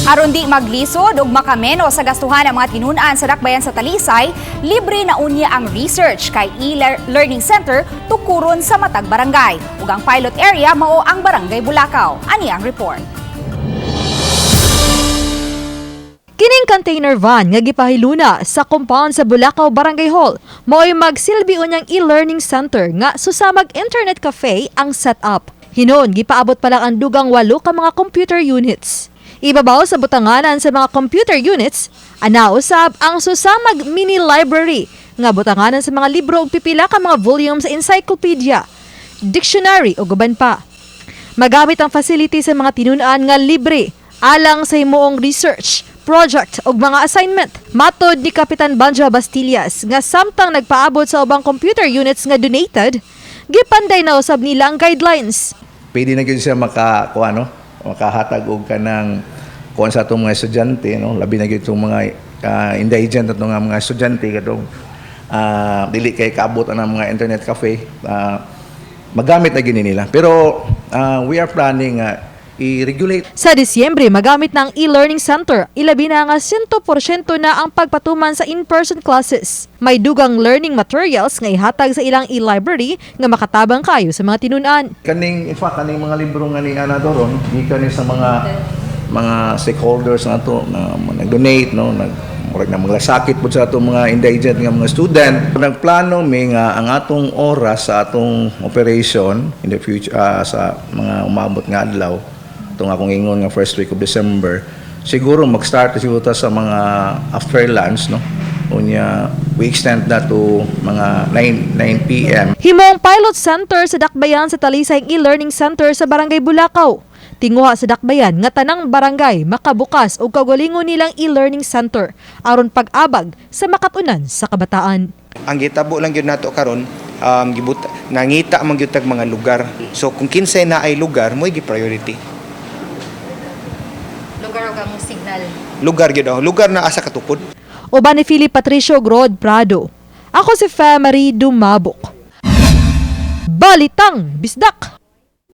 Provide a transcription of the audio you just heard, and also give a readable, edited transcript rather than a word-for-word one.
Aron di maglisod ug makameno sa gastuhan ang mga tinun-an sa dakbayan sa Talisay, libre na unya ang research kay e-learning center tukuron sa matag barangay. Ug ang pilot area mao ang Barangay Bulacau. Ani ang report. Kining container van nga gipahiluna sa compound sa Bulacau Barangay Hall mao'y magsilbi unyang e-learning center nga susamag internet cafe ang setup. Hinon gipaabot pa lang ang dugang 8 ka mga computer units. Ibabaw sa butanganan sa mga computer units, ana usab ang susamag mini library nga butanganan sa mga libro ug pipila ka mga volumes sa encyclopedia, dictionary ug uban pa. Magamit ang facility sa mga tinun-an nga libre alang sa himuong research, project ug mga assignment. Matod ni Kapitan Banjo Bastillas nga samtang nagpaabot sa ubang computer units nga donated, gipanday na usab nila ang guidelines. Pwede na gyud siya maka kuan, no, makahatag og kanang kuan sa atong mga estudyante, no, labi na gyud itong mga indigent atong nga mga estudyante katong dili kay kaabot ang mga internet cafe, magamit na gyud ni nila, pero we are planning i-regulate. Sa Disyembre, magamit na ang e-learning center. Ilabi na nga 100% na ang pagpatuman sa in-person classes. May dugang learning materials nga ihatag sa ilang e-library nga makatabang kayo sa mga tinun-an. Kaning, in fact, kaning mga libro nga ni ana doron gikan ni sa mga stakeholders na ato na nag-donate, no, nag murag na maglasakit pud sa atong mga indigent nga mga student. Nagplano mi nga ang atong oras sa atong operation in the future, sa mga umabot nga adlaw, itong akong ingon nga first week of December, siguro mag-start siguro ta sa mga after lunch, no, unya we extend that to mga 9 p.m. Himong pilot center sa Dakbayan sa Talisay ang e-learning center sa Barangay Bulacau. Tinguha sa Dakbayan nga tanang barangay makabukas og kaugalingon nilang e-learning center aron pag-abag sa makatunan sa kabataan. Ang gitabo lang gyud nato karon, gibut nangita man gyud tag mga lugar. So kung kinsay na ay lugar, mo'y gi-priority. Lugar og among signal. Lugar gyud, oh, lugar na asa katukod. Uban ni Philip Patricio Grod Prado. Ako si Fe Marie Dumabok. Balitang Bisdak!